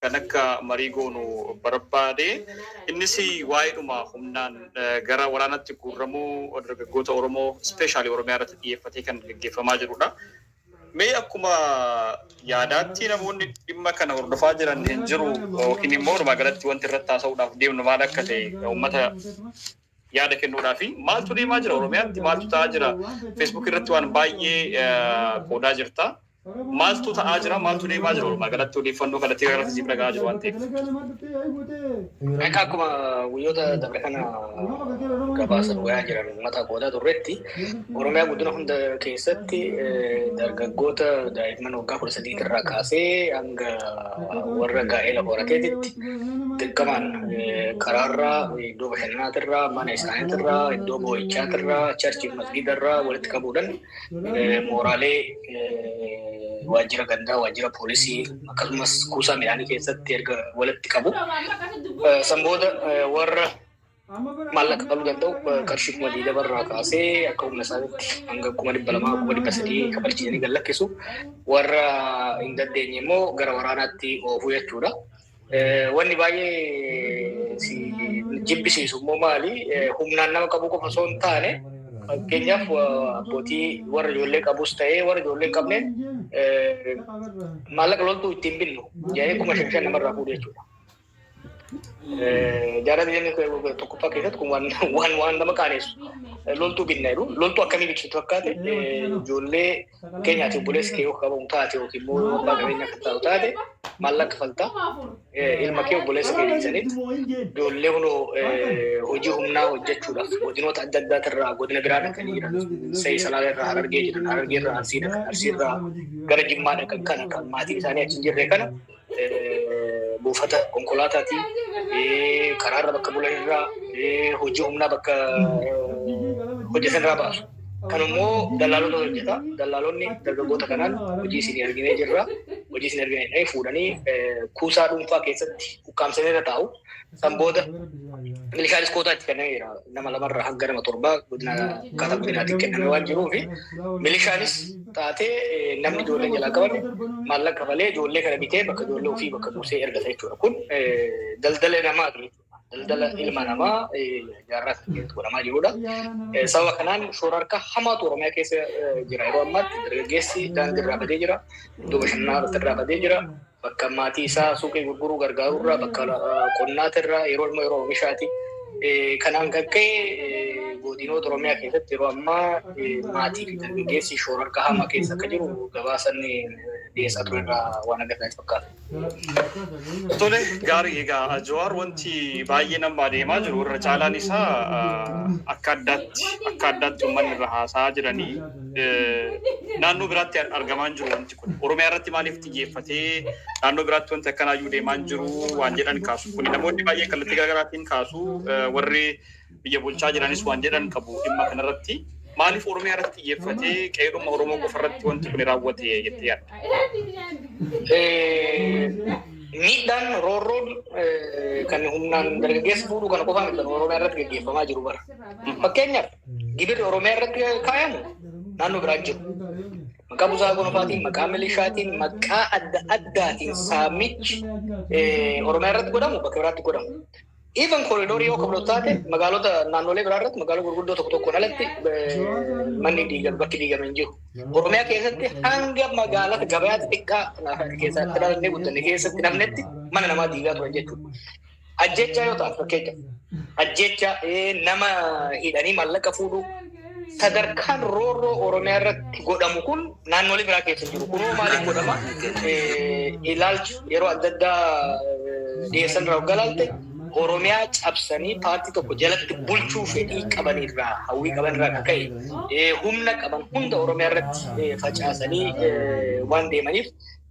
Kan akka marii goonu barbaade. Innis waa'eedhuma humnaan gara waraanatti guurramuu dargaggoota Oromoo, especially Oromiyaa irratti xiyyeeffatee kan gaggeeffamaa jirudha. Mee akkuma yaadaatti namoonni dhimma kana hordofaa jiran hin jiru yookiin immoo walumaa galatti wanti irratti haasa'uudhaaf deemnu maal akka ta'e uummata yaada kennuudhaafi, maaltu deemaa jira Oromiyaatti, maaltu ta'aa jira? Facebook irratti waan baay'ee qoodaa jirta. Maaltu ta'aa jira? Maaltu deemaa jira? Walumaa galatti odeeffannoo kallattii garaagaraatiin siif dhaga'aa jiru waan ta'eef. Egaa akkuma guyyoota dabre kana gabaasa dhugaa jiran uummata qoodaa turretti, Oromiyaa guddina hunda keessatti dargaggoota daa'imman waggaa 13 irraa kaasee hanga warra gaa'ela horateetitti dirqamaan karaarraa, iddoo bashannanaatirraa, mana isaaniitirraa, iddoo boo'ichaatirraa, churchii fi masgiidarraa walitti qabuudhaan mooraalee waajjira gandaa, waajjira poolisii, akkasumas kuusaa midhaanii keessatti erga walitti qabu. San booda warra maallaqa kafaluu danda'u qarshii 20,000 irraa kaasee akka humna isaaniitti hanga 200,000, 300,000 kafalchiisanii gad lakkisu. Warra hin dandeenye immoo gara waraanaatti oofuu jechuudha. Wanni baay'ee si jibbisiisu immoo maali? Humnaan nama qabuu qofa osoo hin taane, fakkeenyaaf abbootii warra ijoollee qabus ta'ee warra ijoollee hin qabneen maallaqa loltuu ittiin binnu jedhanii 5,000 namarraa fuudhu jechuudha. Jaarraa 21ffaa keessatti kun waan nama qaanessu. Loltuu binna jedhu. Loltuu akkamii bitu sitti fakkaate? Ijoollee fakkeenyaaf obboleessi kee yoo qabamu taate yookiin immoo yoo abbaa qabeenyaa kan taatu taate, maallaqa kafalta. Ilma kee, obboleessa kee dhiisanitti ijoollee kunoo hojii humnaa hojjechuudhaaf godinoota adda addaatirraa godina biraa dhaqanii jiran. Sa'i Salaalee irraa Harargee jiran, Harargee irraa Arsii dhaqan, Arsii irraa gara Jimmaa dhaqan, kana kan maatiin isaanii achi hin jirre kana buufata konkolaataatii, karaarra bakka bulan irraa, hojii humnaa bakka hojjetan irraa baasu. Kan immoo dallaalota hojjeta. Dallaalonni dargaggoota kanaan hojii isin arginee jirra. Hojii isin arginee fuudhanii kuusaa dhuunfaa keessatti ukkaamsanii irra taa'u. San booda milishaanis kootaa itti kennameera. Nama lamarraa hanga nama torbaa godina akkaataa godinaatti kenname waan jiruufi milishaanis taatee namni ijoollee jalaa qabame maallaqa kafalee ijoollee kana bitee bakka ijoollee ofii bakka buusee ergata jechuudha. Kun daldala namaati jechuudha. Daldala ilma namaa jaarraa kana keessatti godhamaa jirudha. Sababa kanaan shoora harka hamaatu Oromiyaa keessa jira yeroo ammaatti. Dargaggeessi daandii irraa badee jira. Iddoo bashannanaa irraa badee jira. Bakka maatii isaa suuqii gurguruu gargaarurraa, bakka qonnaatirraa, yeroo immoo yeroo oomishaati. Kanaan kan ka'e godinoota Oromiyaa keessatti yeroo ammaa maatii fi dargaggeessi shoora harka hamaa keessa akka jiru gabaasan dhiyeessaa ture irraa waan agartan fakkaata. Tole, gaarii. Egaa Jawaar, wanti baay'ee nama adeemaa jiru irra caalaan isaa akka addaatti uummanni irra haasa'aa jiranii naannoo biraatti argamaa hin jiru wanti kun. Oromiyaa irratti maaliif xiyyeeffatee, naannoo biraatti wanti akkanaayyuu deemaa hin jiru waan jedhan kaasu. Kuni namoonni baay'een kallattii garaagaraatiin kaasu, warri biyya bulchaa jiranis waan jedhan qabu dhimma kanarratti. Maaliif Oromiyaa irratti xiyyeeffatee qe'eedhuma Oromoo qofa irratti wanti kun raawwate jettee yaadda? Miidhaan roorroon kan humnaan dargaggeessa fuudhuu kana qofaa miti kan Oromiyaa irratti gaggeeffamaa jiru bara. Fakkeenyaaf gibirri Oromiyaa irratti kaayamu naannoo biraan jiru. Maqaa busaa gonofaatiin, maqaa milishaatiin, maqaa adda addaatiin saamichi Oromiyaa irratti godhamu bakka biraatti godhamu. Even corridor yoo kabajatu taate, magaalota naannolee biraa irratti magaalota gurguddoo tokko tokkoon alatti manni diigame, bakki diigame hin jiru. Oromiyaa keessatti hanga magaalota gabayaa xixiqqaa keessatti dhalannee guddanne keessatti namnetti mana namaa diigaa turan jechuudha. Ajjechaa yoo ta'an, fakkeenyaaf ajjecha nama hidhanii maallaqa fuudhuu, sadarkaan roorroo Oromiyaa irratti godhamu kun naannolee biraa keessa hin jiru. Kunoo maaliif godhama? Ilaalcha yeroo adda addaa dhiyeessan irraa waggaa ilaalte, Oromiyaa cabsanii paartii tokko jalatti bulchuu fedhii qabanirraa, hawwii qabanirraa kan ka'e humna qaban hunda Oromiyaa irratti facaasanii waan deemaniif,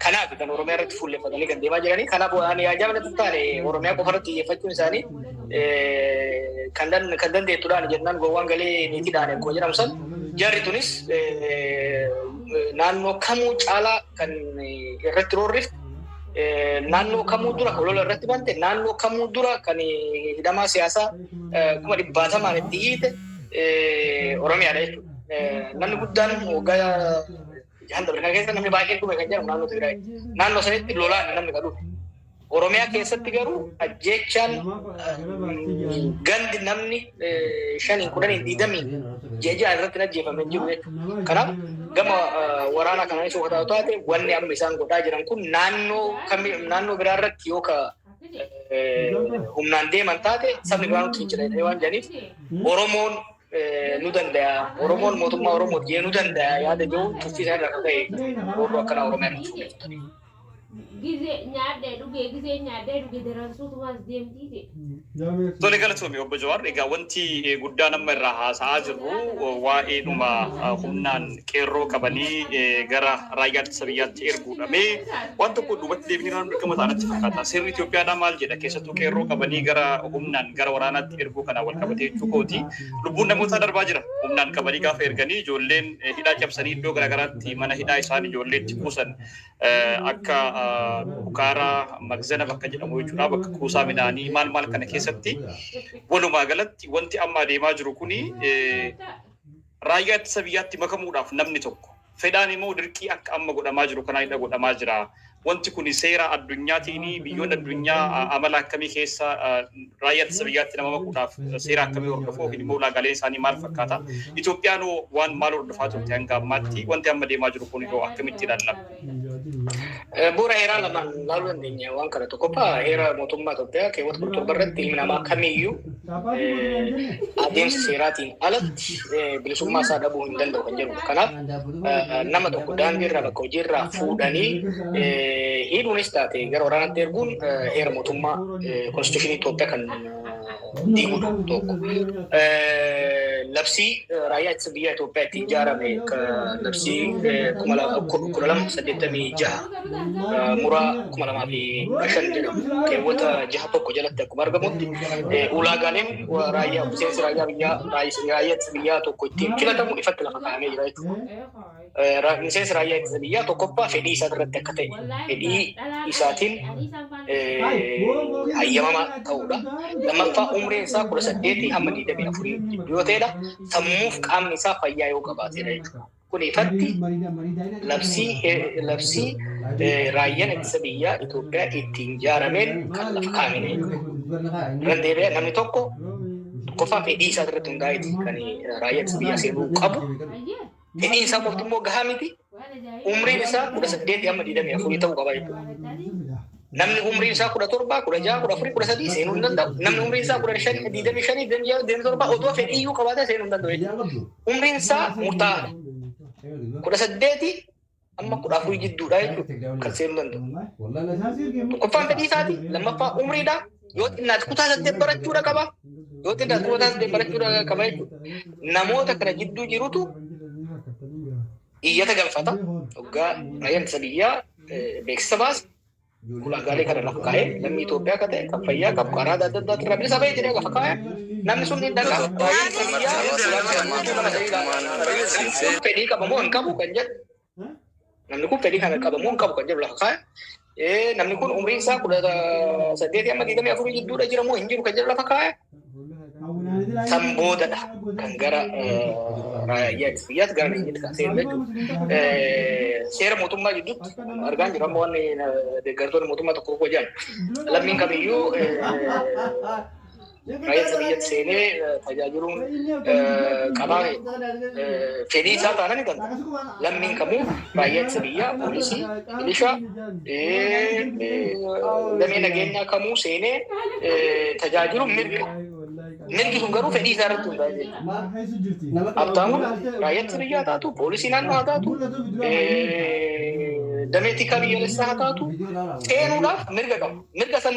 kanaaf kan Oromiyaa irratti fuulleffatanii kan deemaa jiranii. Kanaaf ani ajaa'iba natti taane Oromiyaa qofa irratti xiyyeeffachuun isaanii. Kan dandeettuudhaan jennaan gowwaan galee niitiidhaan akkuma jedhamu san, jarri tunis naannoo kamuu caalaa kan irratti roorrifte, naannoo kamuu dura kan lola irratti bante, naannoo kamuu dura kan hidhamaa siyaasaa kuma dhibbaatamaan itti hiite Oromiyaadha jechuudha. Namni guddaan waggaa jahan dabre kana keessa namni baay'een dhume kan jedhamu naannoo Tigraay. Naannoo sanitti lolaan namni kan dhume. Oromiyaa keessatti garuu ajjeechaan gandi namni 5, 10, 20 ji'a ji'aan irratti ajjeefamee jiru jechuudha. Kanaaf gama waraana kanaanis yoo taatu taate, wanni amma isaan godhaa jiran kun naannoo naannoo biraa irratti yoo ka humnaan deeman taate, sabni biraa nutti fincila jedhanii waan jedhaniif, Oromoon nu danda'a, Oromoon mootummaa Oromooti jee nu danda'a yaada jiru tuffii isaan irraa akka ka'e roorroo akkanaa Oromiyaa nutti fuudhee. Gizee nyaadhee dhugee, gizee nyaadhee dhuge daransuutumaas deemtiiti. Tole, galatoomi obbo Jawaar. Egaa wanti guddaan amma irraa haasa'aa jirru waa'eedhuma humnaan qeerroo qabanii gara raayyaa ittisa biyyaatti erguudhame. Waan tokko duubatti deebinee ilaaluun dirqama ta'a natti fakkaata. Seerri Itoophiyaadhaa maal jedha? Keessattuu qeerroo qabanii gara humnaan gara waraanaatti erguu kanaan wal qabatee jechuu kooti. Lubbuun namootaa darbaa jira. Humnaan qabanii gaafa erganii ijoolleen hidhaa cabsanii iddoo garaagaraatti mana hidhaa isaan ijoolleetti kuusan, akka Bukaaraa Magzana bakka jedhamu jechuudha, bakka kuusaa midhaanii maal maal kana keessatti. Walumaa galatti wanti amma adeemaa jiru kuni raayyaa ittisa biyyaatti makamuudhaaf namni tokko fedhaan immoo dirqii akka amma godhamaa jiru kanaanidha godhamaa jira. Wanti kun seera addunyaatiin, biyyoonni addunyaa amala akkamii keessa raayyaa ittisa biyyaatti nama makuudhaaf seera akkamii hordofu yookiin immoo ulaagaaleen isaanii maal fakkaata? Itoophiyaan waan maal hordofaa turte hanga ammaatti? Wanti amma deemaa jiru kun yoo akkamitti ilaallama? Bu'uura heeraa lamaan ilaaluu dandeenya waan kana. Tokkoffaa, heera mootummaa Itoophiyaa keewwata 17 irratti ilmi namaa kamiyyuu adeemsa seeraatiin alatti bilisummaa isaa dhabuu hin danda'u kan jedhudha. Kanaaf nama tokko daandii irraa, bakka hojii irraa fuudhanii hidhuunis taate gara waraanaatti erguun heera mootummaa, constitution Itoophiyaa kan diigudha tokko. Labsii raayyaa ittisa biyyaa Itoophiyaa ittiin ijaarame, labsii 2086 muraa 2015 jedhamu keewwata 6(1) jalatti akkuma argamutti, ulaagaaleen raayyaa miseensi raayyaa biyyaa raayyaa ittisa biyyaa tokko ittiin filatamu ifatti lafa kaa'amee jira jechuudha. Miseensi raayyaa ittisa biyyaa tokkoffaa fedhii isaa irratti akka ta'e, fedhii isaatiin hayyamamaa ta'uudha. Lammaffaa, umriin isaa 18 hamma 24 gidduu yoo ta'edha. Sammuuf qaamni isaa fayyaa yoo qabaatedha jechuudha. Kun ifatti labsii raayyaan ittisa biyyaa Itoophiyaa ittiin ijaarameen kan lafa kaa'amedha jechuudha. Irra deebi'ee, namni tokko tokkoffaa fedhii isaa irratti hundaa'eeti kan raayyaa ittisa biyyaa seenuu qabu. Fedhiin isaa qofti immoo gahaa miti. Umriin isaa 18 hamma 24 ta'uu qaba jechuudha. Namni umriin isaa 17, 16, 14, 13 seenuu hin danda'u. Namni umriin isaa 15, 25, 26, 27 otoo fedhii iyyuu qabaatee seenuu hin danda'u jechuudha. Umriin isaa murtaa'aadha. 18 amma 14 jidduudha jechuudha kan seenuu danda'u. Tokkoffaan fedhii isaati, lammaffaa umriidha. Yoo xinnaate kutaa 8 barachuudha qaba. Yoo xinnaate kutaa 8 barachuudha qaba jechuudha. Namoota kana jidduu jirutu iyyata galfata. Hoggaa raayyaan ittisa biyyaa beeksisa baase, ulaagaalee kana lafa kaa'ee, lammii Itoophiyaa akka ta'e, kan fayyaa qabu, karaa adda addaa irraa bilisa ba'ee jedhee lafa kaa'ee, namni sun ni dhaqa. Raayyaan ittisa biyyaa ulaagaa kana guutuu nama ta'ee fedhii qaba moo hin qabu kan jedhu, namni kun fedhii kana qaba moo hin qabu kan jedhu lafa kaa'e. Namni kun umriin isaa 18 hamma 24 jidduudha jira moo hin jiru kan jedhu lafa kaa'e. San boodadha kan gara raayyaa ittisa biyyaatti, gara leenjiitti kan seenu jechuudha. Seera mootummaa jidduutti argaan jiru amma wanni deeggartoonni mootummaa tokko tokko jedhan, lammiin kamiyyuu raayyaa ittisa biyyatti seenee tajaajiluun qabaa, fedhii isaa taanaan ni danda'a. Lammiin kamuu raayyaa ittisa biyyaa, poolisii, milishaa, damee nageenyaa kamuu seenee tajaajiluun mirga. Mirgi sun garuu fedhii isaa irratti hundaa'e jechuudha. Habtaamuun raayyaa ittisa biyyaa taatu, poolisii naannoo haa taatu, damee tikaa biyyaalessaa haa taatu, seenuudhaaf mirga qaba. Mirga san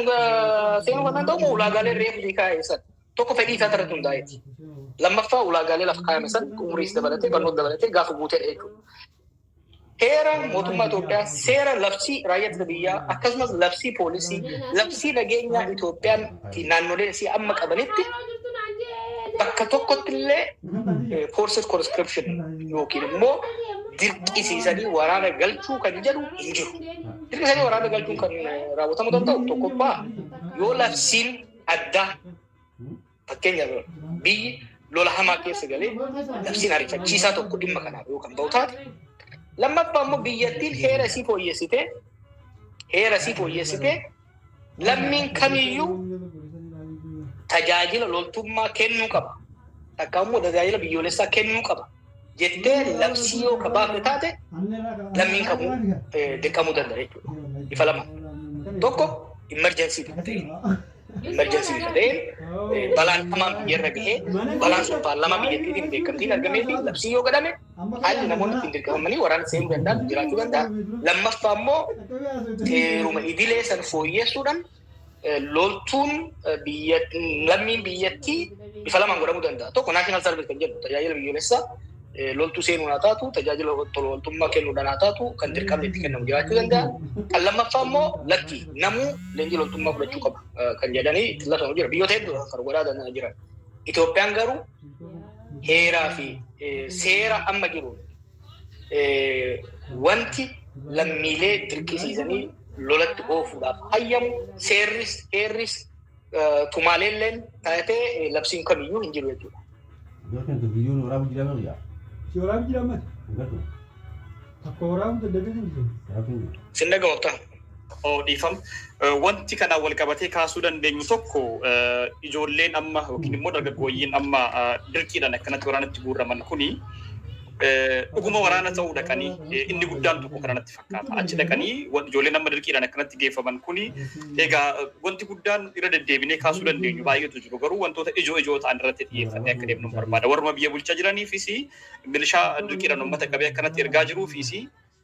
seenuu kan danda'u ulaagaalee reefu kaa'e san. Tokko, fedhii isaa irratti hundaa'eeti. Lammaffaa, ulaagaalee lafa kaa'ame san umriis dabalatee, barnoota dabalatee gaafa guutedha jechuudha. Heera mootummaa Itoophiyaa, seera labsii raayyaa ittisa biyyaa, akkasumas labsii poolisii, labsii nageenyaa Itoophiyaan naannoleen isii amma qabanitti bakka tokkotti illee forced conscription yookiin immoo dirqisiisanii waraana galchuu kan jedhu hin jiru. Dirqisiisanii waraana galchuun kan raawwatamuu danda'u tokkoffaa yoo labsiin addaa, fakkeenyaaf biyyi lola hamaa keessa galee, labsiin ariifachiisaa tokko dhimma kanaaf yoo kan ba'u taate, lammaffaa immoo biyyattiin heera isii fooyyessitee Lammiin kamiyyuu tajaajila loltummaa kennuu qaba. Takka immoo tajaajila biyyoolessaa kennuu qaba jettee labsii yoo ka baafte taate, lammiin kamuu dirqamuu danda'a jechuudha. Ifa lama. Tokko, emergency bifa ta'een. Emergency bifa ta'een, balaan hamaan biyyarra gahee, balaan sun paarlaamaa biyyattiitiin beekamtiin argamee fi labsii yoo godhame, haalli namoonni ittiin dirqamanii waraana seenuu danda'an jiraachuu danda'a. Lammaffaa immoo, seeruma idilee san fooyyessuudhaan loltuun biyya, lammiin biyyattii bifa lamaan godhamuu danda'a. Tokko, national service kan jedhu, tajaajila biyyoolessaa loltuu seenuun haa taatu, tajaajila tola ooltummaa kennuudhaan haa taatu, kan dirqamni itti kennamu jiraachuu danda'a. Kan lammaffaa immoo, lakki, namuu leenjii loltummaa fudhachuu qaba kan jedhanii itti labsamu jira. Biyyoota hedduu kan godhaa danda'an jiran. Itoophiyaan garuu heeraa fi seera amma jiru wanti lammiilee dirqisiisanii lolatti oofuudhaaf hayyamu seerris, heerris, tumaaleelleen taatee labsiin kamiyyuu hin jiru jechuudha. Viidiyoon waraabuu jira moo? Si waraabu jira ammas? Hin Takka waraabu dadhabee hin jiru. Waraabuu hin jiru. Sin dhaga'u. Oh, dhiifama. Wanti kanaan wal qabatee kaasuu dandeenyu tokko, ijoolleen amma yookiin immoo dargaggooyyiin amma dirqiidhaan akkanatti waraanatti guurraman kuni dhuguma waraana ta'uu dhaqanii, inni guddaan tokko kana natti fakkaata. Achi dhaqanii ijoolleen amma dirqiidhaan akkanatti geeffaman kuni, egaa wanti guddaan irra deddeebinee kaasuu dandeenyu baay'eetu jiru, garuu wantoota ijoo ijoo ta'an irratti xiyyeeffannee akka deemnu barbaada. Warruma biyya bulchaa jiraniifis, milishaa dirqiidhaan uummata qabee akkanatti ergaa jiruufis,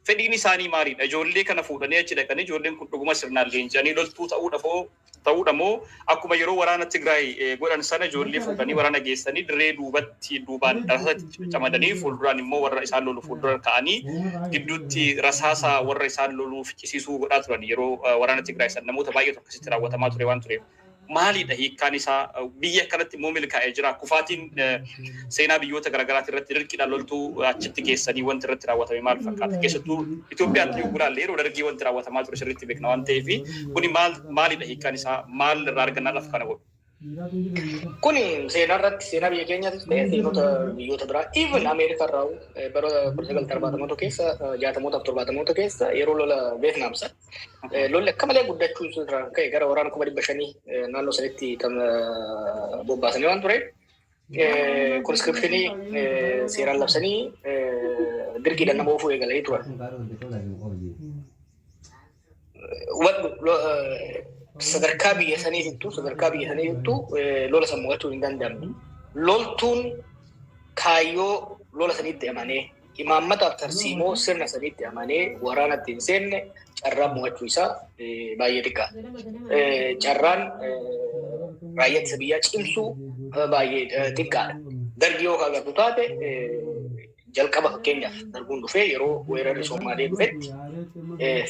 fedhiin isaanii maalidha? Ijoollee kana fuudhanii achi dhaqanii, ijoolleen kun dhuguma sirnaan leenji'anii loltuu ta'uudha ta'uudha moo, akkuma yeroo waraana Tigraay godhan sana ijoollee fuudhanii waraana geessanii dirree duubatti duubaan rasaasa camadanii, fuulduraan immoo warra isaan lolu fuuldura ka'anii gidduutti rasaasa warra isaan loluu ficcisiisuu godhaa turan yeroo waraana Tigraay sana namoota baay'eetu akkasitti raawwatamaa ture waan tureef. Maalidha hiikkaan isaa? Biyya akkanatti immoo milkaa'ee jira? Kufaatiin seenaa biyyoota garaagaraati irratti dirqiidhaan loltuu achitti geessanii wanti irratti raawwatame maal fakkaata? Keessattuu Itoophiyaatti yoo ilaalle, yeroo Dargii wanti raawwatamaa ture sirriitti beekna waan ta'eef, kuni maal maalidha hiikkaan isaa? Maal irraa argannaadhaaf kana godhu? Kuni seenaa irratti, seenaa biyya keenyaatis ta'e seenota biyyoota biraa, even Ameerikaa irraa, bara 1970moota keessa, 60mootaaf 70moota keessa, yeroo lola Veetnaam sana lolli akka malee guddachuu irraa ka'e gara waraana 500,000 naannoo sanitti kan bobbaasanii waan ture. Conscription seeraan labsanii dirqiidhaan nama oofuu eegalanii turan. Hubadhu, sadarkaa biyya saniitittuu lola san mo'achuu hin danda'amne. Loltuun kaayyoo lola saniitti amanee, imaammataaf tarsiimoo sirna saniitti amanee waraanatti hin seenne, carraan mo'achuu isaa baay'ee xiqqaadha. Carraan raayyaa ittisa biyyaa cimsuu baay'ee xiqqaadha. Dargii yoo agartu taate, jalqaba fakkeenyaaf Darguun dhufee yeroo weerarri Somaalee dhufetti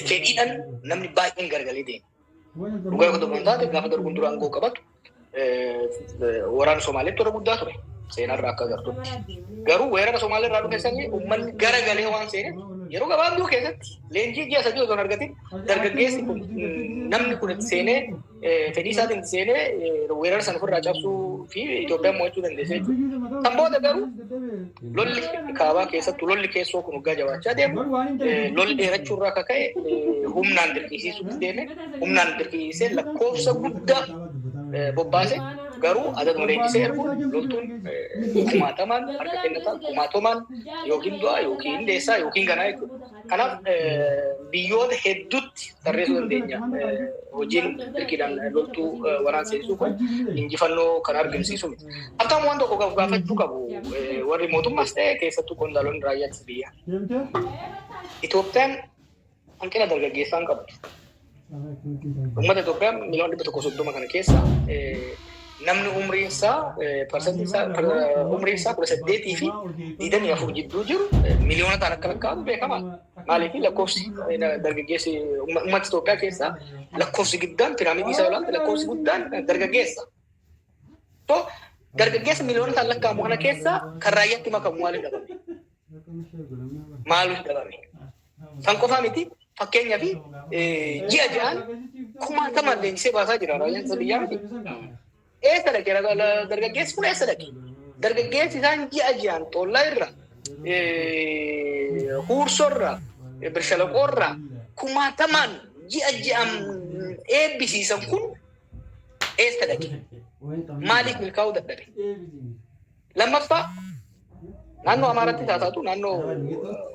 fedhiidhaan namni baay'een garagalee deema. Dhugaa yoo tokko taate, gaafa Darguun dura aangoo qabatu waraana Somaaleetti warra guddaa ture seenarraa akka agartutti. Garuu weerara Somaalee irraa dhufe sanii uummanni garagalee waan seeneef, yeroo gabaabduu keessatti leenjii ji'a 3 osoo hin argatin dargaggeessi kun, namni kun itti seenee, fedhii isaatiin itti seenee, weerara sana ofirraa cabsuu fi Itoophiyaan mo'achuu dandeesse jechuudha. Kan booda garuu lolli kaabaa keessattuu lolli keessoo kun waggaa jabaachaa deemu, lolli dheerachuu irraa akka ka'e humnaan dirqisiisuutti deeme. Humnaan dirqisiisee lakkoofsa guddaa bobbaase, garuu adaduma leenjisee ergu loltuun kumaatamaan harka kennataa, kumaatamaan yookiin du'a yookiin deessaa yookiin ganaa jechuudha. Kanaaf biyyoota hedduutti tarreessuu dandeenya. Hojiin dirqiidhaan loltuu waraana seensisuu kun injifannoo kan argamsiisu miti. Akkam waan tokko gaafachuu qabu warri mootummaas ta'e keessattuu qondaalonni raayyaa ittisa biyyaa. Itoophiyaan hanqina dargaggeessaa hin qabdu. Uummata Itoophiyaa miliyoona 130 kana keessa namni umriin isaa parsantii isaa umriin isaa 18 fi 24 jidduu jiru miliyoona ta'an akka lakkaa'amu beekamaadha. Maaliif? Lakkoofsi dargaggeessi uummata Itoophiyaa keessaa lakkoofsi guddaan, piraamidii isaa ilaalte, lakkoofsi guddaan dargaggeessa. So dargaggeessa miliyoona ta'an lakkaa'amu kana keessa kan raayyaatti makamu maaliif dhabame? Maaliif dhabame? San qofaa miti, fakkeenyaaf ji'a ji'aan kumaatamaan leenjisee baasaa jira raayyaan ittisa biyyaa miti. Eessa dhaqe dargaggeessi kun, eessa dhaqe? Dargaggeessi isaan ji'a ji'aan Xoollaa irra, Huursoo irra, Birshalaqoo irra kumaatamaan ji'a ji'aan eebbisiisan kun eessa dhaqe? Maaliif milkaa'uu dadhabe? Lammaffaa, naannoo Amaaraatti taataatu naannoo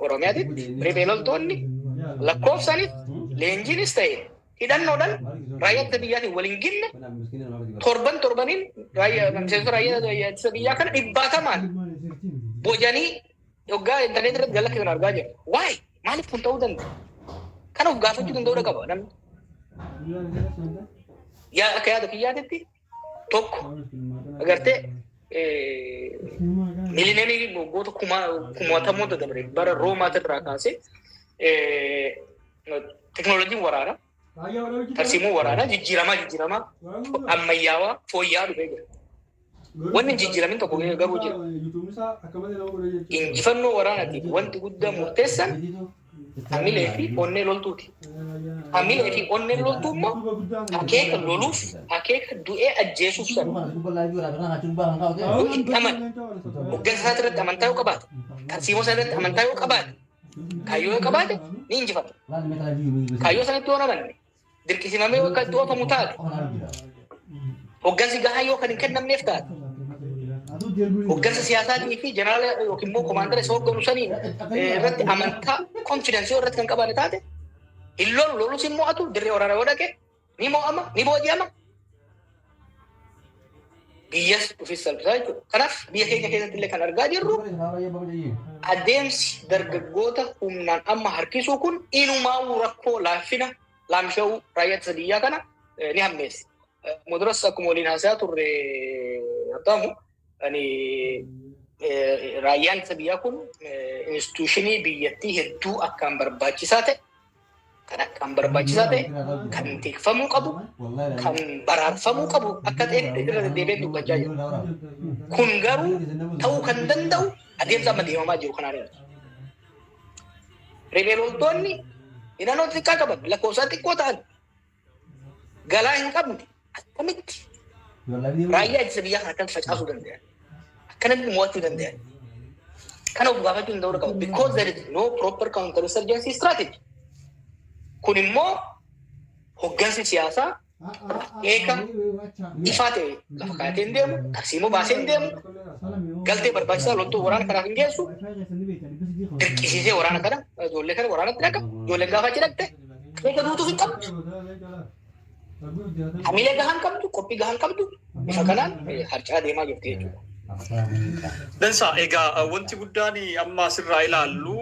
Oromiyaatitti riphee loltoonni lakkoofsanis leenjiinis ta'e hidhannoodhaan raayyaa ittisa biyyaatiin waliin ginne torban torbaniin raayyaa miseensota raayyaa ittisa biyyaa kana dhibbaatamaan bojanii yoggaa intarneetii irratti gad lakkisan argaa jirra. Waay, maaliif kun ta'uu danda'a? Kana of gaafachuu danda'uu qaba namni. Yaa akka yaada kiyyaatitti tokko agartee millennium waggoota kumaatamoota dabre bara Roomaati irraa kaasee teknooloojiin waraanaa, tarsiimoo waraanaa jijjiiramaa jijjiiramaa ammayyaawaa fooyya'aa dhufee jira. Wanni hin jijjiiramin tokko garuu jira. Injifannoo waraanaatiif wanti guddaa murteessan hamilee fi onnee loltuuti. Hamilee fi onneen loltuu immoo akeeka loluuf, akeeka du'ee ajjeesuuf sana yoo itti amane, hoggansa isaati irratti amantaa yoo qabaate, tarsiimoo isaa irratti amantaa yoo qabaate, kaayyoo yoo qabaate ni injifata. Kaayyoo sanatti yoo hin amanne, dirqisiifamee yoo akka itti oofamu taate, hoggansi gahaa yoo kan hin kennamneef taate, hoggansa siyaasaatii fi jeneraala yookiin immoo komaandara isa hogganu saniin irratti amantaa, confidence yoo irratti kan qabaanne taate, hin lolu, lolus hin mo'atu. Dirree waraanaa yoo dhaqe ni mo'ama, ni booji'ama. Biyyas ofis salphisaa jechuudha. Kanaaf biyya keenya keessatti illee kan argaa jirru adeemsi dargaggoota humnaan amma harkisuu kun inumaa'uu rakkoo laaffina laamsha'uu raayyaa ittisa biyyaa kana ni hammeessa. Muduras akkuma waliin haasayaa turre, Abtaamu, ani raayyaan ittisa biyyaa kun institution biyyattii hedduu akkaan barbaachisaa ta'e, kan akkaan barbaachisaa ta'e, kan tikfamuu qabu, kan baraarfamuu qabu akka ta'e irra deddeebi'ee dubbachaa jira. Kun garuu ta'uu kan danda'u adeemsa amma deemamaa jiru kanaan miti. Riphee loltoonni hidhannoo xixiqqaa qaban, lakkoofsaan xiqqoo ta'an, galaa hin qabne akkamitti raayyaa ittisa biyyaa kana akkamitti facaasuu danda'an? Akkanatti mo'achuu danda'an? Kana of gaafachuu danda'uu qaba. Because there is no proper counter-insurgency strategy. Kun immoo hoggansi siyaasaa akeeka ifaa ta'e lafa kaa'atee hin deemu, tarsiimoo baasee hin deemu, galtee barbaachisaa loltuu waraana kanaaf hin geessu, dirqisiisee waraana kana, ijoollee kana waraanatti dhaqa, ijoolleen gaafa achi dhaqxe akeeka duutuuf hin qabdu. Hamilee gahaa hin qabdu, qophii gahaa hin qabdu, bifa kanaan harcaa deemaa jirti jechuudha. Dansa, egaa wanti guddaan amma asirraa ilaallu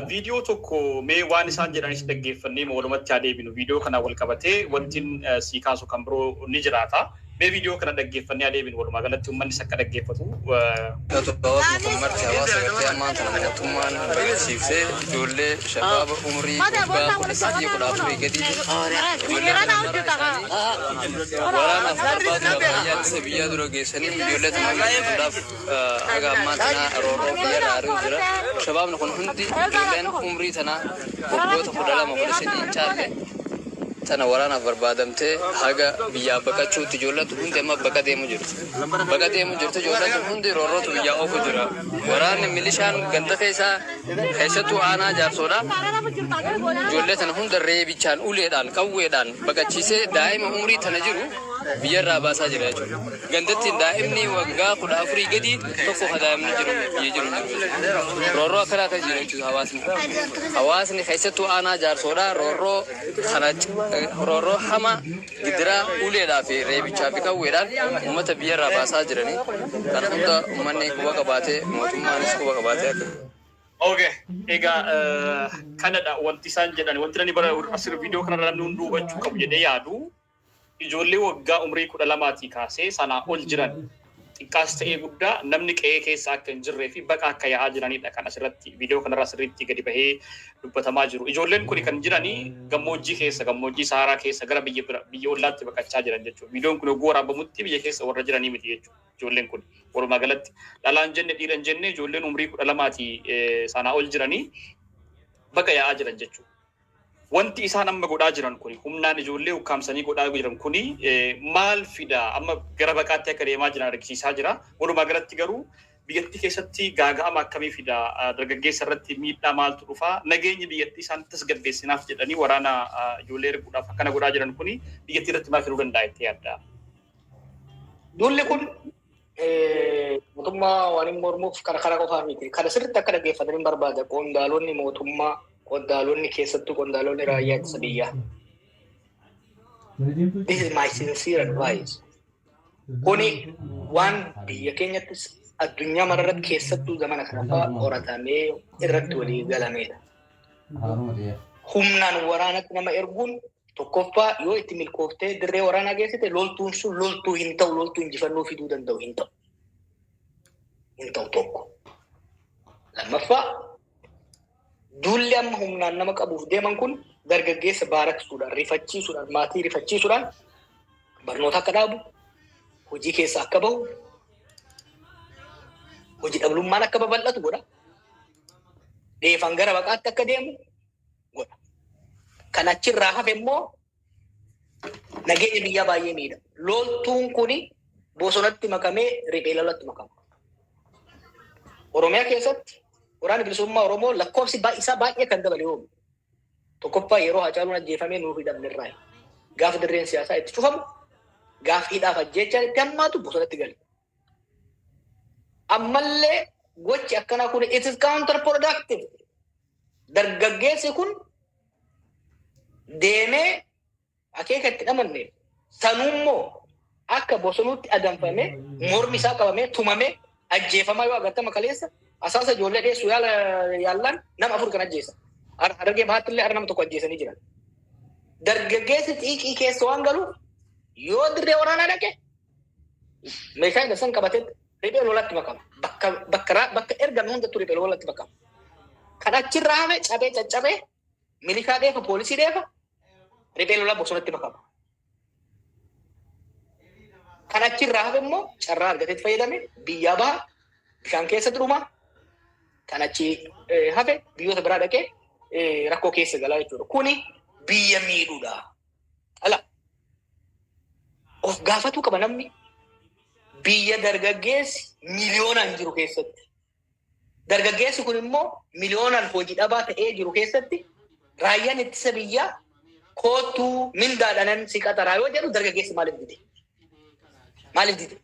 viidiyoo tokko mee waan isaan jedhanis dhaggeeffannee walumatti haa deebinu. Viidiyoo kana wal qabatee wanti sii kaasu kan biroo ni jiraata. Mee viidiyoo kana dhaggeeffannee haa deebinu, walumaa galatti uummannis akka dhaggeeffatu. Hawaasni kun marti hawaasa gartee ammaan tana mootummaan baqachiifsee ijoollee shabaaba umurii waggaa 13, 14 gadiiti. Ijoollee kana mara isaanii waraanaaf barbaadu raayyaa ittisa biyyaa dura geessanii ijoollee tana hojjetuudhaaf haga ammaa tana roorroo biyyarraa ari'u jira. Shabaabni kun hundi ijoolleen umrii tana waggoota 12, 13 hin caalle tana waraanaaf barbaadamtee haga biyyaa baqachuutti ijoolleen tun hundi amma baqa deemu jirti. Baqa deemu jirti, ijoolleen tun hundi roorrootu biyyaa oofu jira. Waraanni milishaan ganda keessaa, keessattuu aanaa Jaarsoodha. Ijoollee tana hunda reebichaan, uleedhaan, qawweedhaan baqachiisee daa'ima umrii tana jiru biyyarraa baasaa jira jechuudha. Gandattiin daa'imni waggaa 14 gadi tokko ka daa'imni jiru biyya jiru hin jiru jechuudha. Roorroo akkanaa kan jiru jechuudha hawaasni. Hawaasni keessattuu aanaa Jaarsoodha roorroo kana, roorroo hamaa, gidiraa uleedhaa fi reebichaa fi qawweedhaan uummata biyyarraa baasaa jiranii. Kana hunda uummanni quba qabaatee, mootummaanis quba qabaatee akka Okay. Egaa kanadha wanti isaan jedhan. Wanti namni bara asirra viidiyoo kanarra namni hunduu hubachuu qabu jedhee yaadu, ijoollee waggaa umrii 12tii kaasee sanaa ol jiran, xiqqaas ta'ee guddaa, namni qe'ee keessa akka hin jirree fi baqa akka yaa'aa jiranidha kan asirratti viidiyoo kanarraa sirriitti gadi bahee dubbatamaa jiru. Ijoolleen kun kan jiranii gammoojjii keessa, gammoojjii Saharaa keessa gara biyya bira, biyya ollaatti baqachaa jiran jechuudha. Viidiyoon kun yogguu waraabamutti biyya keessa warra jiranii miti jechuudha. Ijoolleen kun walumaa galatti dhalaan jenne dhiiran jenne ijoolleen umrii 12tii sanaa ol jiranii baqa yaa'aa jiran jechuudha. Wanti isaan amma godhaa jiran kuni, humnaan ijoollee ukkaamsanii godhaa jiran kuni maal fida? Amma gara baqaatti akka deemaa jiran argisiisaa jira. Walumaa galatti garuu Biyyattii keessatti gaaga'ama akkamii fida? Dargaggeessa irratti miidhaa maaltu dhufa? Nageenyi biyyattii isaan tasgabbeessinaaf jedhanii waraana ijoollee erguudhaaf akkana godhaa jiran kuni biyyattii irratti maal fiduu danda'a itti yaadda? Duulli kun mootummaa waan hin mormuuf kana qofaa miti. Kana sirriitti akka dhaggeeffatanii barbaada. Qondaalonni mootummaa, qondaalonni, keessattuu qondaalonni raayyaa ittisa biyyaa. This is my sincere advice. Kuni waan biyya keenyattis addunyaa mararratti, keessattuu zamana kana fa'aa qoratamee irratti walii galamedha. Humnaan waraanatti nama erguun, tokkoffaa, yoo itti milkooftee dirree waraanaa geessite, loltuun sun loltuu hin ta'u, loltuu injifannoo fiduu danda'u hin ta'u. Hin ta'u tokko. Lammaffaa, duulli amma humnaan nama qabuuf deeman kun dargaggeessa baaraksuudhaan, rifachiisuudhaan, maatii rifachiisuudhaan barnoota akka dhaabu, hojii keessa akka bahu, hojii dhablummaan akka babal'atu godha. Dheefan gara baqaatti akka deemu godha. Kan achirraa hafe immoo nageenya biyyaa baay'ee miidha. Loltuun kuni bosonatti makamee riphee lolatti makama. Oromiyaa keessatti Waraanni Bilisummaa Oromoo lakkoofsi isaa baay'ee kan dabale yoomi? Tokkoffaa, yeroo Hacaaluun ajjeefamee nuuf hidhamne irraa. Gaafa dirreen siyaasaa itti cufamu, gaafa hidhaaf ajjeechaan itti hammaatu bosonatti gale. Ammallee gochi akkanaa kun, it is counterproductive. Dargaggeessi kun deemee akeeka itti dhamanne sanuummoo akka bosonuutti adamfamee, mormi isaa qabamee, tumamee, ajjeefamaa yoo agartama, kaleessa asaasa ijoollee dheessu yaala yaallaan nama afur kan ajjeesa. Harargee Bahaatti illee nama tokko ajjeesanii jiran. Dargaggeessi xiiqii keessa waan galuuf, yoo dirree waraanaa dhaqe, meeshaa inni san qabatee riphee lolatti makama. Bakka ergame hundattuu riphee lolatti makama. Kan achirraa hafe cabee caccabee milishaa dheefa, poolisii dheefa, riphee lolaa bosonatti makama. Kan achirraa hafe immoo carraa argateetti fayyadame biyyaa baha, bishaan keessatti dhuma. Kan achi hafe biyyoota biraa dhaqee rakkoo keessa galaa jechuudha. Kuni biyya miidhuudha. Ala of gaafatuu qaba namni, biyya dargaggeessi miliyoonaan jiru keessatti. Dargaggeessi kun immoo miliyoonaan hojii dhabaa ta'ee jiru keessatti, raayyaan ittisa biyyaa "Koottuu, mindaadhanan si qaxaraa" yoo jedhu, dargaggeessi maaliif dide? Maaliif dide?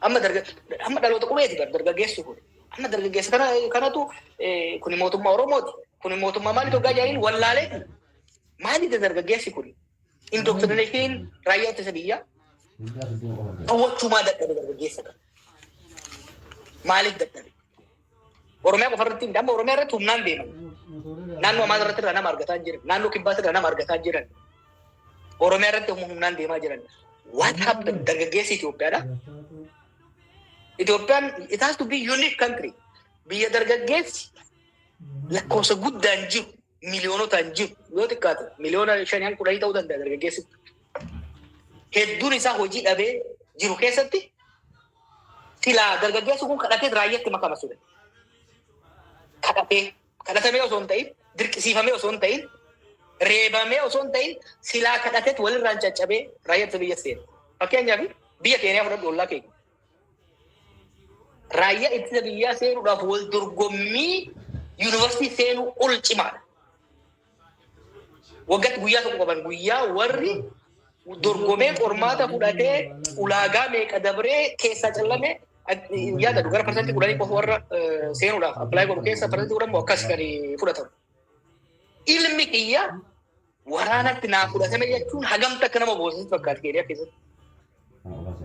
Amma dhaloota qubeeti bar dargaggeessi kun. Amma dargaggeessa kana kanatu kuni mootummaa Oromooti. Kuni mootummaa maaliif hoggaa jedhaniin wallaaleeti. Maaliif dargaggeessi kun? Indoctrination raayyaa ittisa biyyaa dhowwachuumaa dadhabe dargaggeessa kana. Maaliif dadhabe? Oromiyaa qofa irratti amma Oromiyaa irratti humnaan deeman. Naannoo Amaaraa irratti irraa nama argataa jiran. Naannoo Kibbaas irraa nama argataa jiran. Oromiyaa irratti humnaan deemaa jiran. What happened? Dargaggeessi Itoophiyaadha. Itoophiyaan, it has to be unique country. Biyya dargaggeessi lakkoofsa guddaan jiru, miliyoonotaan jiru, yoo xiqqaate miliyoona 5 hanga 10 ta'uu danda'a dargaggeessi. Hedduun isaa hojii dhabee jiru keessatti, silaa dargaggeessi kun kadhatee raayyaatti makama ture. Kadhatee, kadhatamee osoo hin ta'in, dirqisiifamee osoo hin ta'in, reebamee osoo hin ta'in, silaa kadhateet walirraan caccabee raayyaa ittisa biyya seena. Fakkeenyaaf, biyya Keeniyaa fudhadhu, ollaa keenya. Raayyaa ittisa biyyaa seenuudhaaf wal dorgommii yuunivarsiitii seenuu ol cimaadha. Waggaatti guyyaa tokko qaban, guyyaa warri dorgomee qormaata fudhatee, ulaagaa meeqa dabree keessaa callame. Yaadadu, gara 10% qofa warra seenuudhaaf apply godhu keessa 10% moo akkas kan fudhatamu. Ilmi kiyya waraanatti naa fudhatame jechuun hagamta akka nama boosatti fakkaata Keeniyaa keessatti.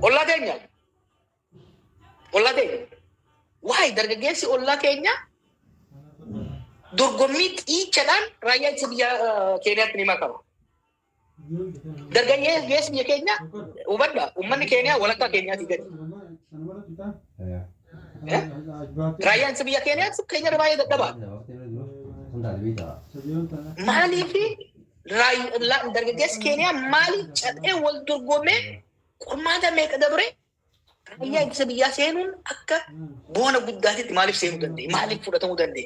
Ollaa keenya. Ollaa keenya. Waa'ee dargaggeessi ollaa keenya dorgommii xiichadhaan raayyaa ittisa biyya Keeniyaatti ni makama. Dargaggeessi biyya keenya, hubadhaa, uummanni Keeniyaa walakkaa Keenyaatii gadi. Raayyaan ittisa biyya Keeniyaa keenya irra baay'ee dadhabaadha. Maaliifi dargaggeessi Keeniyaa maaliif caphee wal dorgomee, qormaata meeqa dabree, raayyaa ittisa biyyaa seenuun akka boona guddaatitti maaliif seenuu danda'e? Maaliif fudhatamuu danda'e?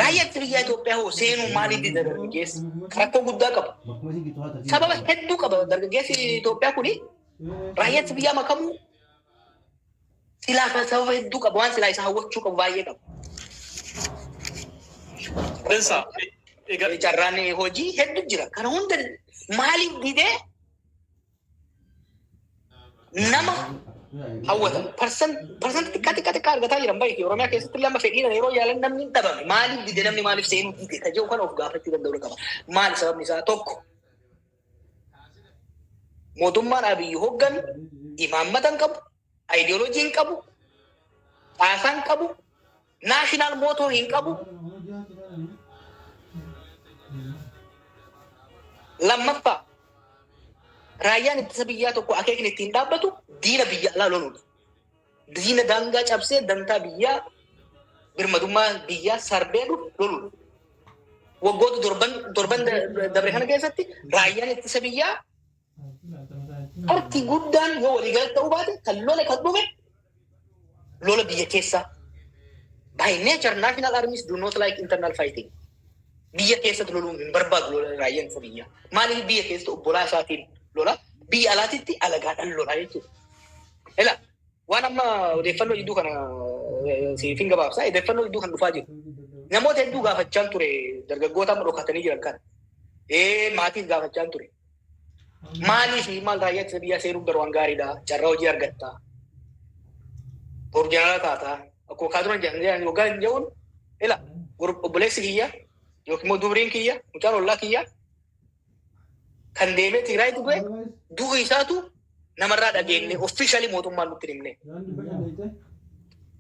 Raayyaa ittisa biyyaa Itoophiyaa hoo seenuu maaliif dida dargaggeessi? Rakkoo guddaa qaba. Sababa hedduu qaba dargaggeessi Itoophiyaa kuni raayyaa ittisa biyyaa makamuu. Silaa sababa hedduu qaba, waan silaa isa hawwachuu qabu baay'ee qaba. Dansa. Egaa Carraan hojii hedduu jira. Kana hunda maaliif didee nama hawwata? Percent xiqqaa xiqqaa xiqqaa argataa jiran baay'ee. Oromiyaa keessatti lama fedhiidhaan yeroo yaalan namni hin dhabame. Maaliif dide namni, maaliif seenuu dide ka jedhu kana of gaafachuu danda'u qaba. Maali sababni isaa? Tokko, mootummaan Abiyyi hoogganu imaammata hin qabu, ideology hin qabu, caasaa hin qabu, national motto hin qabu. Lammaffaa, raayyaan ittisa biyyaa tokko akeekni ittiin dhaabbatu diina biyya alaa loluudha. Diina daangaa cabsee dantaa biyyaa, birmadummaa biyyaa sarbee dhufu loluudha. Waggoota torban dabre kana keessatti raayyaan ittisa biyyaa harki guddaan, yoo waliigalatti ta'uu baate, kan lole, kan dhume lola biyya keessaa. By nature, national armies do not like internal fighting. Biyya keessatti loluun hin barbaadu lola raayyaan ittisa biyyaa. Maaliif? Biyya keessatti obbolaa isaatiin lola, biyya alaatitti alagaadhaan lola jechuudha. Ela waan amma odeeffannoo jidduu kana siifin gabaabsaa, odeeffannoo jidduu kan dhufaa jiru. Namoota hedduu gaafachaan ture, dargaggoota amma dhokatanii jiran kana. Maatiif gaafachaan ture. Maaliif, maal raayyaa ittisa biyyaa seenuun bara waan gaariidha. Carraa hojii argatta. Boru jaalala taata. Akkuma kaa turan jedhan waggaa hin jedhuun, ila obboleessi kiyya yookiin immoo dubriin kiyya, mucaan ollaa kiyya kan deemee Tigraayitti du'e, du'u isaatu namarraa dhageenye, officially mootummaan nutti hin himne.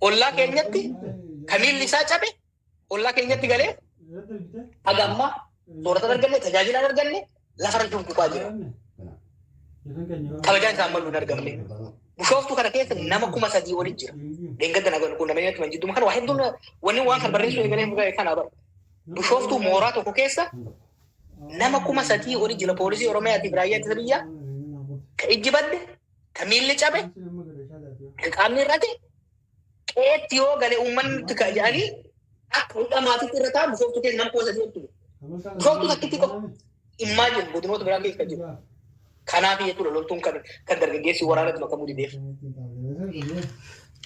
Ollaa keenyatti kan miilli isaa cabe, ollaa keenyatti galee, haga ammaa soorata hin arganne, tajaajila hin arganne, lafarra dunquqaa jira. Kabajaan isaan maluu hin argamne. Bishooftuu kana keessa nama 3000 oli jira. Dheengadda na quunnamanii natti manjidduma kana waa hedduun wanni waan kan barreessuu eegalee kana bara. Bishooftuu mooraa tokko keessa nama 3000 oli jira. Poolisii Oromiyaatiif raayyaa ittisa biyyaa ka ijji badde, ka miilli cabe, ka qaamni irrate, qeetti yoo gale uummanni nutti ka'a jedhanii akka hidha maatiitti irra taa'an. Bishooftuu keessa nama 3000 oltu jira. Bishooftuu takkitti qofa. Imagine godinoota biraa keessa jiru. Kanaaf jechuudha loltuun kan dargaggeessi waraanatti makamuu dideef.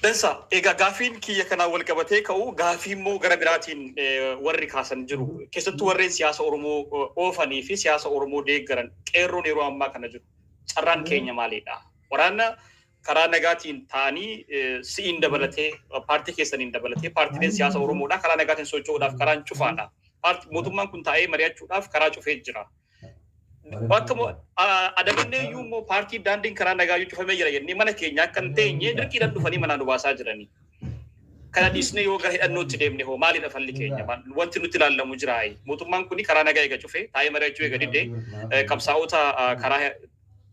Dansa, egaa gaafiin kiyya kanaan wal qabatee ka'u, gaafii immoo gara biraatiin warri kaasan jiru. Keessattuu warreen siyaasa Oromoo oofanii fi siyaasa Oromoo deeggaran, qeerroon yeroo ammaa kana jiru. Carraan keenya maalidha? Waraana karaa nagaatiin ta'anii, si'iin dabalatee, paartii keessaniin dabalatee, paartiileen siyaasa Oromoodha. Karaa nagaatiin socho'uudhaaf karaan cufaadha. Mootummaan kun taa'ee mari'achuudhaaf karaa cufee jira. Bakka adabannee iyyuu immoo paartii daandiin karaa nagaa iyyuu cufamee jira jennee mana keenya akka hin teenye dirqiidhaan dhufanii manaa nu baasaa jiranii. Kana dhiisnee yoo gara hidhannootti deemne hoo maalidha falli keenya? Wanti nutti ilaallamu jiraayi? Mootummaan kun karaa nagaa eega cufee, taa'ee mari'achuu eega didee, qabsaa'ota karaa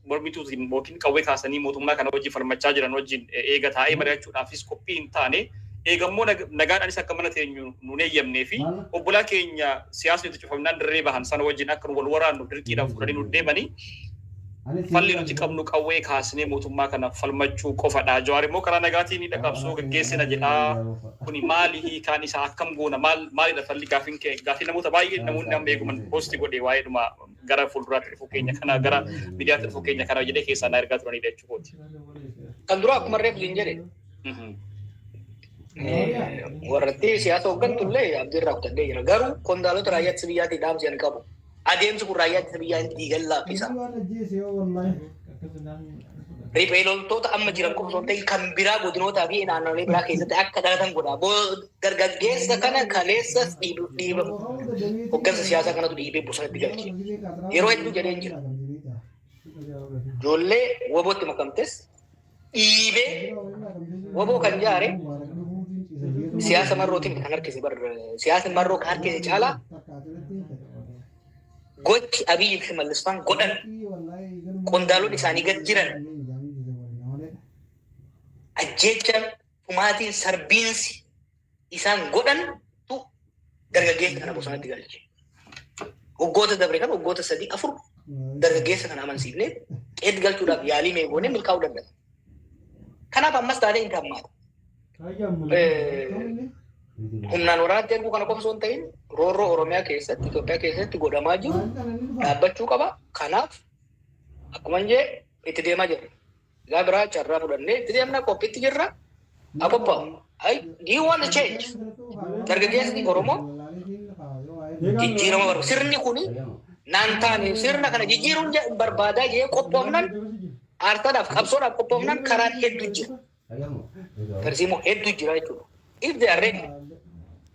mormituutiin yookiin qawwee kaasanii mootummaa kana wajjin falmachaa jiran wajjin eega taa'ee mari'achuudhaafis qophii hin taane, eegammoo nagaadhaanis akka mana teenyu nun eeyyamnee fi obbolaa keenya siyaasni itti cufamnaan dirree bahan sana wajjin akka nu wal waraannu dirqiidhaan fudhanii nu deemanii, falli nuti qabnu qawwee kaasnee mootummaa kana falmachuu qofadha. Jawaar immoo karaa nagaatiin hidha qabsoo gaggeessina jedhaa. Kuni maali hiikaan isaa? Akkam goona? Maal maalidha falli? Gaafiin kee gaafii namoota baay'ee, namoonni amma eeguman post godhe waa'eedhuma gara fuulduraatti dhufuu keenya kana, gara miidiyaatti dhufuu keenya kana jedhee keessaa na ergaa turanidha jechuudha. Kan dura akkuma reefu siin jedhe, warratti siyaasa hooggantu illee abdii irraa kutadhee jira. Garuu qondaalota raayyaa ittisa biyyaatii dhaamsi ani qabu. Adeemsi kun raayyaa ittisa biyyaa hin diigan laaffisa. Riphee loltoota amma jiran qofa osoo hin ta'in kan biraa godinootaa fi naannolee biraa keessatti akka dhalatan godha. Dargaggeessa kana kaleessa dhiiba hooggansa siyaasaa kanatu dhiibee bosonatti galche. Yeroo hedduu jedheen jira. Ijoollee WBOtti makamtes dhiibee WBO kan jaare siyaasa Marrootiin kan harkise bar, siyaasa Marroo kan harkise caalaa gochi Abiyyi fi Shimallis faan godhan, qondaalonni isaanii gad jiran ajjeechaan, dhumaatiin, sarbiinsi isaan godhantu dargaggeessa kana bosonatti galche. Waggoota dabre kan waggoota sadii afur dargaggeessa kana amansiifnee qeetti galchuudhaaf yaalii mee goonee milkaa'uu danda'a. Kanaaf ammas taatee hin hammaata. Humnaan waraanatti erguu kana qofa osoo hin ta'in roorroo Oromiyaa keessatti, Itoophiyaa keessatti godhamaa jiru dhaabbachuu qaba. Kanaaf akkuma hin jee itti deemaa jirra. Egaa biraa carraa fudhannee itti deemna, qophiitti jirra. Haa qophaa'u. Do you want to change? Dargaggeessi Oromoo jijjiirama barbaada. Sirni kuni naan taane, sirna kana jijjiiruun barbaadaa jee qophoofnan, aartaadhaaf qabsoodhaaf qophoofnan, karaan hedduu jira. Tarsiimoo hedduu jira jechuudha. If they are ready,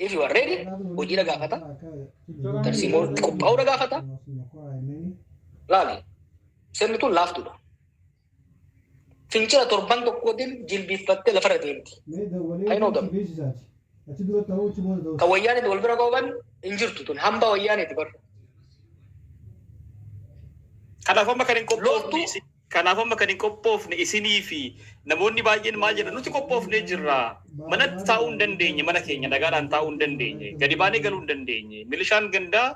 if you are ready, hojiidha gaafata. Tarsiimoo itti qophaa'uudha gaafata. Laali, sirni tun laaftuudha. Fincila torban tokkootiin jilbiiffattee lafarra deemti. I know them. Kan wayyaanitti wal bira qaban hin jirtu, tun hamba wayyaaniiti bara. Kanaaf amma kan hin qophoofne Loltuu kanaaf amma kan hin qophoofne isinii fi namoonni baay'een maal jedhan? Nuti qophoofnee jirra. Manatti taa'uu hin dandeenye, mana keenya nagaadhaan taa'uu hin dandeenye, gadi baanee galuu hin dandeenye. Milishaan gandaa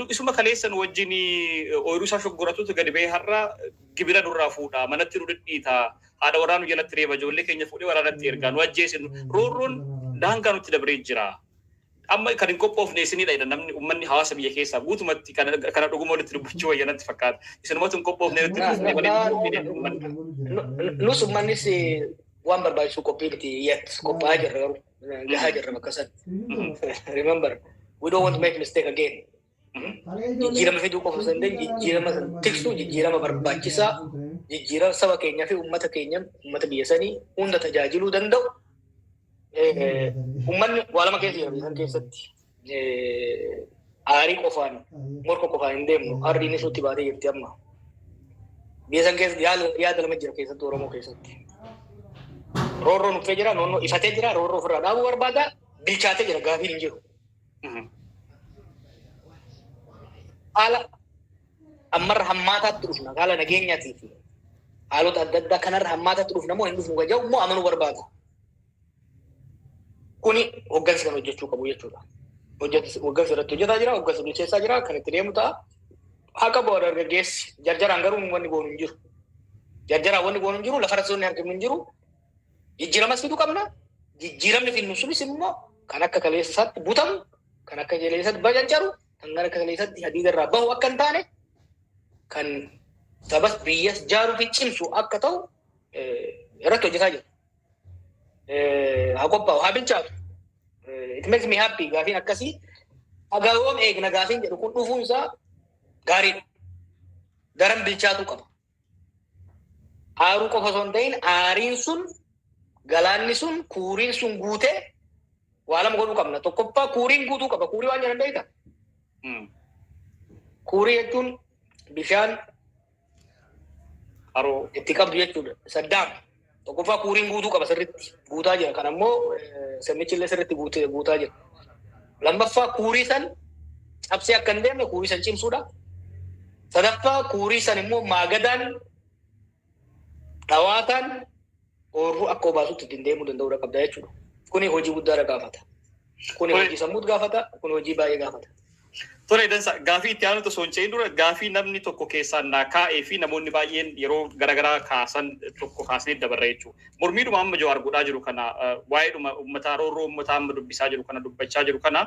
isuma kaleessan wajjin ooyiruu isaa shoggoratutu gadi ba'ee har'a gibira nurraa fuudha, manatti nu dhidhiita, haadha warraa nu jalatti reeba, ijoollee keenya fuudhee waraanatti ergaa, nu ajjeesinu, roorroon daangaa nutti dabree jira. Amma kan hin qophoofne isinidha jedha namni, uummanni hawaasa biyya keessaa guutumatti. Kana dhuguma walitti dubbachuu wayya natti fakkaata. Isinumatu hin qophoofne, nutti dhufne malee hin qophiine uummanni. Nus uummannis waan barbaachisu qophii miti yet, qophaa'aa jirra, garuu gahaa jirra bakka san. Remember, we don't want to make mistake again. Jijjiirama fiduu qofa osoo hin ta'in, jijjiirama san tiksuu, jijjiirama barbaachisaa, jijjiirama saba keenyaa fi uummata keenya, uummata biyya sanii hunda tajaajiluu danda'u. Uummanni waa lama keessa jira biyya san keessatti. Aarii qofaan, morka qofaan hin deemnu. Aarriinis nutti baatee jirti amma. Biyya san keessatti yaada lama jira, keessattuu Oromoo keessatti. Roorroon uffee jira, noonnoo ifatee jira, roorroo ofirraa dhaabuu barbaada, bilchaatee jira, gaafiin hin jiru. Haala ammarra hammaataatti dhufna, haala nageenyaatii fi haalota adda addaa kanarra hammaataatti dhufna moo hin dhufnu kan jedhu immoo amanuu barbaada. Kuni hoggansi kan hojjechuu qabu jechuudha. Hoggansi irratti hojjetaa jira, hoggansi bilcheessaa jira, kan itti deemu ta'a. Haqa bu'aa dargaggeessi jarjaraan garuu wanni goonu hin jiru. Jarjaraan wanni goonu hin jiru, lafa irratti wanni argamu hin jiru. Jijjiiramas fiduu qabna. Jijjiiramni fidnu sunis immoo kan akka kaleessa isaatti butamu, kan akka kaleessatti bacancaru, kan akka kaleessatti hadiida irraa bahu akka hin taane, kan sabas biyyas jaaruu fi cimsu akka ta'u irratti hojjetaa jiru. Haa qophaa'u, haa bilchaatu. It makes me happy gaafiin akkasii. Hagayoom eegna gaafiin jedhu kun dhufuun isaa gaariidha. Daran bilchaatuu qaba. Aaruu qofa osoo hin ta'in, aariin sun, galaanni sun, kuuriin sun guutee waa lama godhuu qabna. Tokkoffaa, kuuriin guutuu qaba. Kuurii waan jedhan beektaa? Kuurii jechuun bishaan Haroo. itti qabdu jechuudha. Saddaam. Tokkoffaa, kuuriin guutuu qaba, sirriitti guutaa jira. Kan ammoo sirnichi illee sirriitti guutaa jira. Lammaffaa, kuurii san cabsee akka hin deemne kuurii san cimsuudha. Sadaffaa, kuurii san immoo maagadaan dhawaataan oorruu akka obaasutti ittiin deemuu danda'uudha qabda jechuudha. Kuni hojii guddaadha gaafata. Kuni hojii sammuut gaafata. Kuni hojii baay'ee gaafata. Tole, dansa. Gaafii itti aanu osoo hin ce'in dura, gaafii namni tokko keessaan naa kaa'ee fi namoonni baay'een yeroo garaagaraa kaasan tokko kaasnee dabarra jechuudha. Mormiidhuma amma Jawaar godhaa jiru kana, waa'eedhuma uummataa, roorroo uummataa amma dubbisaa jiru kana, dubbachaa jiru kana,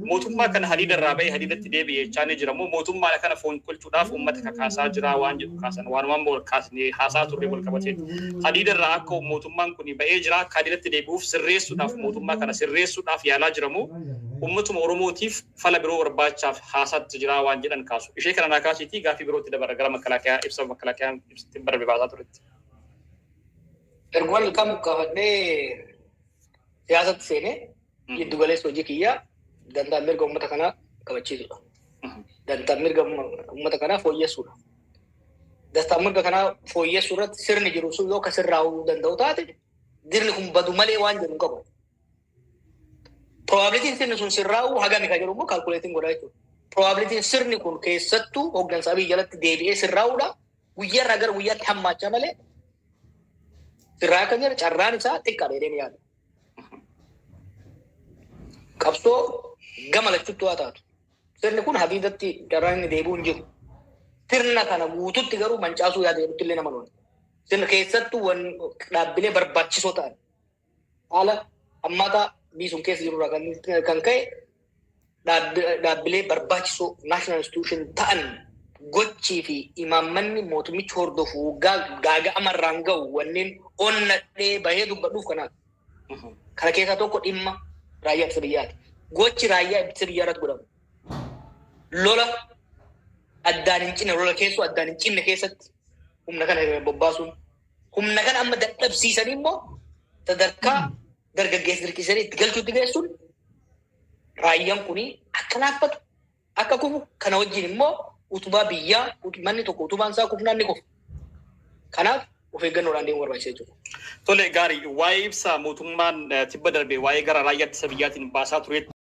mootummaa kana hadiida irraa ba'ee hadiidatti deebi'e jechaa ni jira moo mootummaa kana fonqolchuudhaaf uummata kakaasaa jira waan jedhu kaasan, waanuma amma wal kaasnee haasaa turre wal qabatee. Hadiida irraa akka mootummaan kun ba'ee jira, akka hadiidatti deebi'uuf sirreessuudhaaf, mootummaa kana sirreessuudhaaf yaalaa jira moo uummatuma Oromootiif fala biroo barbaachaaf haasaatti jira waan jedhan kaasu. Ishee kana naa kaasiitii gaafii birootti dabara, gara makalaakiyaa, ibsa makalaakiyaan ibsatti barbe baasaa turetti. Erguma ilkaan buqqaafadhee siyaasatti seenee, giddu galeessa hojii kiyyaa dantaan mirga uummata kanaa kabachiisudha. Dantaan mirga uummata kanaa fooyyessuudha. Dantaan mirga kanaa fooyyessuu irratti sirni jiru sun yoo ka sirraa'uu danda'u taate, dirni kun badu malee waan jedhu hin qabu. Probabilityn sirni sun sirraa'uu hagami ka jedhu immoo calculating godhaa jechuudha. Probabilityn sirni kun keessattuu hooggansa Abiy jalatti deebi'ee sirraa'uudha. Guyyaarraa gara guyyaatti hammaachaa malee sirraa akka jedhu carraan isaa xiqqaadha jedheen yaada. Qabsoo gama lachuutti waa taatu. Sirni kun hadiidatti carraan inni deebi'u hin jiru. Sirna kana guututti garuu mancaasuu yaada jedhutti illee nama lola. Sirna keessattuu dhaabbilee barbaachisoo ta'an haala hammaataa biyyi sun keessa jirurraa kan ka'e, dhaabbilee barbaachisoo national institution ta'an gochii fi imaammanni mootummichi hordofu gaaga'amarraan ga'u wanneen onnadhee bahee dubbadhuuf kanaaf. Kana keessaa tokko dhimma raayyaa ittisa biyyaati. Gochi raayyaa ittisa biyyaa irratti godhamu lola addaan hin cinne, lola keessoo addaan hin cinne keessatti humna kana bobbaasuun, humna kana amma dadhabsiisanii immoo sadarkaa dargaggeessa dirqisiisanii itti galchuutti geessuun, raayyaan kuni akka laaffatu, akka kufu, kana wajjin immoo utubaa biyyaa, manni tokko utubaan isaa kufnaan ni kufa. Kanaaf of eeggannoodhaan deemuu barbaachisa jechuudha. Tole, gaarii. Waa'ee ibsa mootummaan tibba darbe waa'ee gara raayyaa ittisa biyyaatiin baasaa turetti